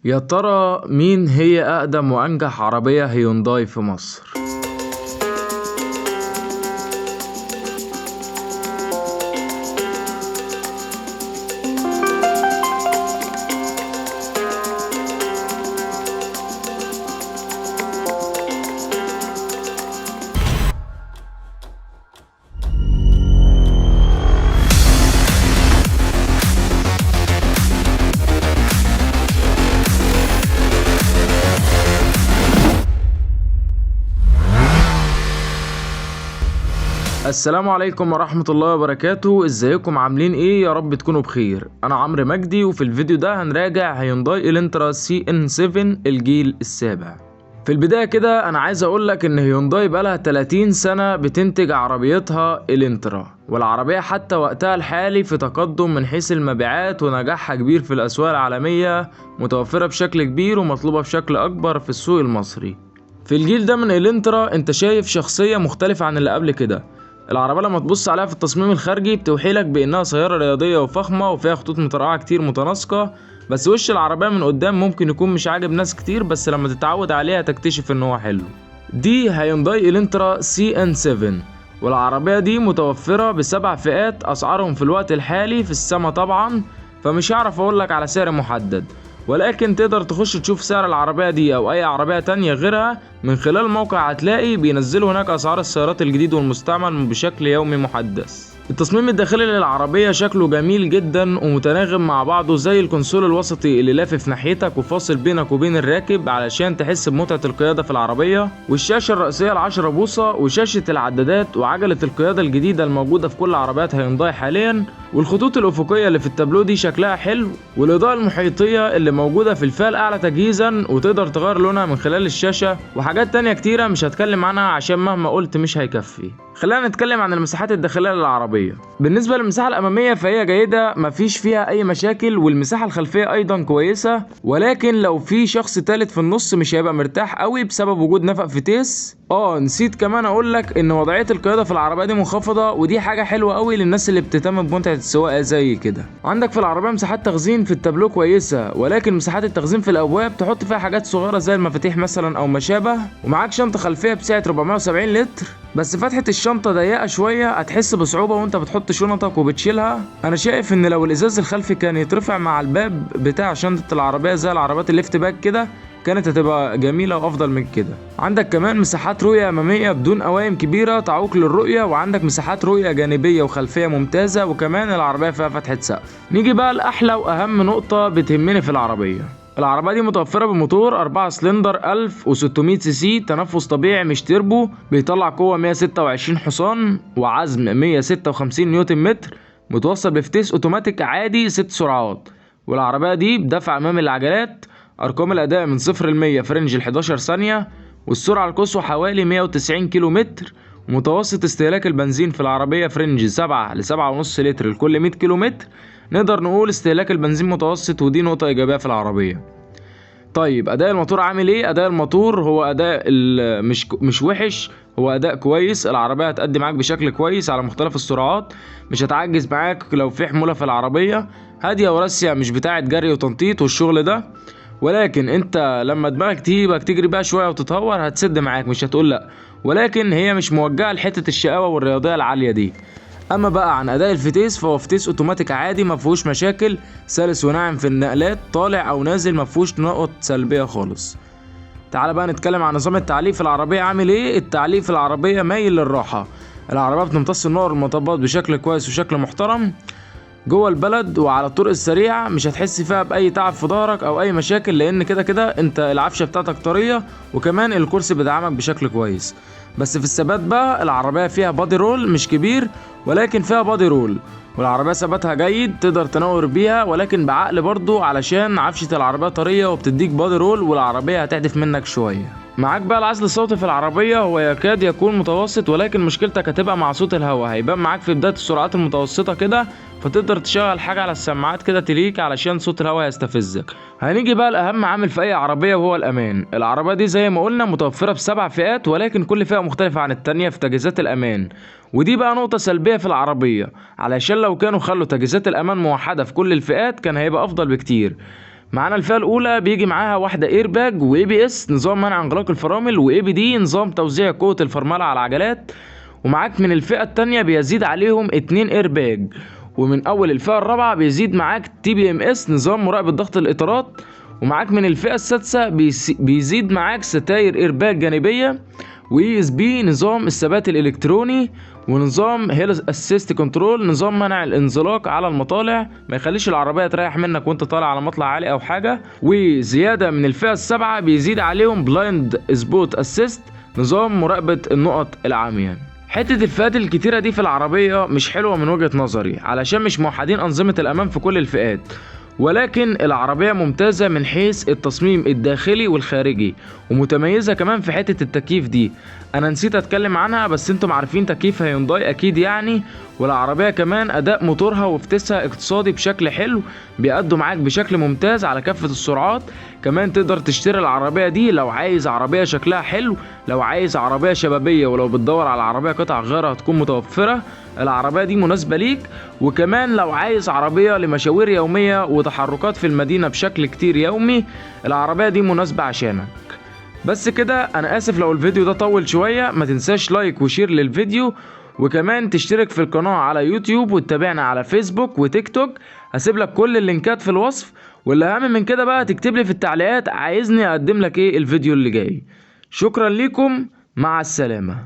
يا ترى مين هي أقدم وأنجح عربية هيونداي في مصر؟ السلام عليكم ورحمة الله وبركاته. ازيكم عاملين ايه؟ يا رب تكونوا بخير. انا عمرو مجدي، وفي الفيديو ده هنراجع هيونداي الانترا CN7 الجيل السابع. في البداية كده انا عايز اقولك ان هيونداي بقالها 30 سنة بتنتج عربيتها الانترا، والعربية حتى وقتها الحالي في تقدم من حيث المبيعات ونجاحها كبير في الاسواق العالمية، متوفرة بشكل كبير ومطلوبة بشكل اكبر في السوق المصري. في الجيل ده من الانترا انت شايف شخصية مختلفة عن اللي قبل كده. العربية لما تبص عليها في التصميم الخارجي بتوحيلك بانها سيارة رياضية وفخمة وفيها خطوط مترقعة كتير متناسقة، بس وش العربية من قدام ممكن يكون مش عاجب ناس كتير، بس لما تتعود عليها تكتشف ان هو حلو. دي هيونداي الانترا CN7، والعربية دي متوفرة بسبع فئات، اسعارهم في الوقت الحالي في السما طبعا، فمش هعرف اقولك على سعر محدد، ولكن تقدر تخش تشوف سعر العربية دي او اي عربية تانية غيرها من خلال موقع هتلاقي بينزلوا هناك اسعار السيارات الجديد والمستعمل بشكل يومي محدث. التصميم الداخلي للعربية شكله جميل جدا ومتناغم مع بعضه، زي الكونسول الوسطي اللي لافف ناحيتك وفاصل بينك وبين الراكب علشان تحس بمتعة القيادة في العربية، والشاشة الرئيسية 10 بوصة، وشاشة العدادات، وعجلة القيادة الجديدة الموجودة في كل عربيات هيونداي حاليا، والخطوط الأفقية اللي في التابلو دي شكلها حلو، والإضاءة المحيطية اللي موجودة في الفئة الأعلى تجهيزا وتقدر تغير لونها من خلال الشاشة، وحاجات تانية كتيرة مش هتكلم عنها عشان مهما قلت مش هيكفي. خلينا نتكلم عن المساحات الداخلية للعربية. بالنسبة للمساحة الأمامية فهي جيدة، مفيش فيها أي مشاكل، والمساحة الخلفية أيضا كويسة، ولكن لو في شخص تالت في النص مش هيبقى مرتاح قوي بسبب وجود نفق فتيس. نسيت كمان أقولك إن وضعية القيادة في العربية دي منخفضة، ودي حاجة حلوة قوي للناس اللي بتهتم بمتعة السواقة زي كده. عندك في العربية مساحات تخزين في التابلو كويسة، ولكن مساحات التخزين في الأبواب تحط فيها حاجات صغيرة زي المفاتيح مثلا أو ما شابه. ومعاك شنطة خلفية بسعة 470 لتر، بس فتحة الشنطة ضيقة شوية، هتحس بصعوبة وانت بتحط شنطك وبتشيلها. انا شايف ان لو الازاز الخلفي كان يترفع مع الباب بتاع شنطة العربية زي العربيات ال lift back كده كانت هتبقى جميلة وافضل من كده. عندك كمان مساحات رؤية امامية بدون قوائم كبيرة تعوق للرؤية، وعندك مساحات رؤية جانبية وخلفية ممتازة، وكمان العربية فيها فتحة سقف. نيجي بقى لأحلى واهم نقطة بتهمني في العربية. العربية دي متوفرة بموتور 4 سلندر 1600 سي سي، تنفس طبيعي مش تربو، بيطلع قوة 126 حصان وعزم 156 نيوتن متر، متوصل بفتيس اوتوماتيك عادي 6 سرعات. والعربية دي بدفع امام العجلات، ارقام الاداء من 0 ل 100 في range ال 11 ثانية، والسرعة القصوى حوالي 190 كيلو متر، ومتوسط استهلاك البنزين في العربية في range 7 ل 7.5 لتر لكل 100 كيلو متر. نقدر نقول استهلاك البنزين متوسط، ودي نقطة إيجابية في العربية. طيب أداء الموتور عامل إيه؟ أداء الموتور هو أداء مش وحش، هو أداء كويس. العربية هتأدي معاك بشكل كويس على مختلف السرعات، مش هتعجز معاك لو في حمولة في العربية، هادية وراسية، مش بتاعة جري وتنطيط والشغل ده، ولكن انت لما دماغك تجيبك تجري بقى شوية وتتهور هتسد معاك، مش هتقول لأ، ولكن هي مش موجهة لحتة الشقاوة والرياضية العالية دي. اما بقى عن اداء الفتيس فهو فتيس اوتوماتيك عادي، ما فيهوش مشاكل، سلس وناعم في النقلات، طالع او نازل، ما فيهوش نقط سلبية خالص. تعال بقى نتكلم عن نظام التعليق في العربية عامل ايه. التعليق في العربية مايل للراحة، العربية بتمتص النقر والمطبات بشكل كويس وشكل محترم جوه البلد وعلى الطرق السريعة، مش هتحس فيها باي تعب في ظهرك او اي مشاكل، لان كده كده انت العفشه بتاعتك طرية، وكمان الكرسي بيدعمك بشكل كويس. بس في الثبات بقى العربية فيها body roll مش كبير، ولكن فيها body roll، والعربية ثباتها جيد، تقدر تنور بيها ولكن بعقل برضو علشان عفشه العربية طرية وبتديك body roll، والعربية هتحدف منك شوية. معاك بقى العزل الصوتي في العربية هو يكاد يكون متوسط، ولكن مشكلتك هتبقى مع صوت الهواء، هيبان معاك في بداية السرعات المتوسطة كده، فتقدر تشغل حاجة على السماعات كده تليك علشان صوت الهواء يستفزك. هنيجي بقى لأهم عامل في أي عربية وهو الأمان. العربية دي زي ما قلنا متوفرة بسبع فئات، ولكن كل فئة مختلفة عن التانية في تجهيزات الأمان، ودي بقى نقطة سلبية في العربية، علشان لو كانوا خلوا تجهيزات الأمان موحدة في كل الفئات كان هيبقى أفضل بكتير. معانا الفئة الاولى بيجي معاها واحدة airbag و ABS نظام منع انغلاق الفرامل، و ABD نظام توزيع قوة الفرمله على العجلات. ومعاك من الفئة الثانية بيزيد عليهم 2 ايرباج، ومن اول الفئة الرابعة بيزيد معاك TPMS نظام مراقبة ضغط الاطارات. ومعاك من الفئة السادسة بيزيد معاك ستاير ايرباج جانبيه، و ESP نظام الثبات الالكتروني، ونظام hill assist control نظام منع الانزلاق على المطالع، ما يخليش العربية تريح منك وانت طالع على مطلع عالي او حاجة. وزيادة من الفئة السابعة بيزيد عليهم blind spot assist نظام مراقبة النقط العامية. حتة الفئات الكتيرة دي في العربية مش حلوة من وجهه نظري، علشان مش موحدين انظمة الامان في كل الفئات، ولكن العربية ممتازة من حيث التصميم الداخلي والخارجي، ومتميزة كمان في حتة التكييف دي، انا نسيت اتكلم عنها بس انتم عارفين تكييف هيونداي اكيد يعني. والعربية كمان اداء موتورها وفتسها اقتصادي بشكل حلو، بيأدوا معاك بشكل ممتاز على كافة السرعات. كمان تقدر تشتري العربية دي لو عايز عربية شكلها حلو، لو عايز عربية شبابية، ولو بتدور على عربية قطع غيارها هتكون متوفرة، العربية دي مناسبة ليك. وكمان لو عايز عربية لمشاوير يومية وتحركات في المدينة بشكل كتير يومي، العربية دي مناسبة عشانك. بس كده، انا اسف لو الفيديو ده طول شوية. ما تنساش like و share للفيديو، وكمان تشترك في القناة على يوتيوب، وتتابعنا على فيسبوك وتيك توك. هسيب لك كل اللينكات في الوصف. واللي اهم من كده بقى تكتب لي في التعليقات عايزني اقدم لك ايه الفيديو اللي جاي. شكرا ليكم، مع السلامة.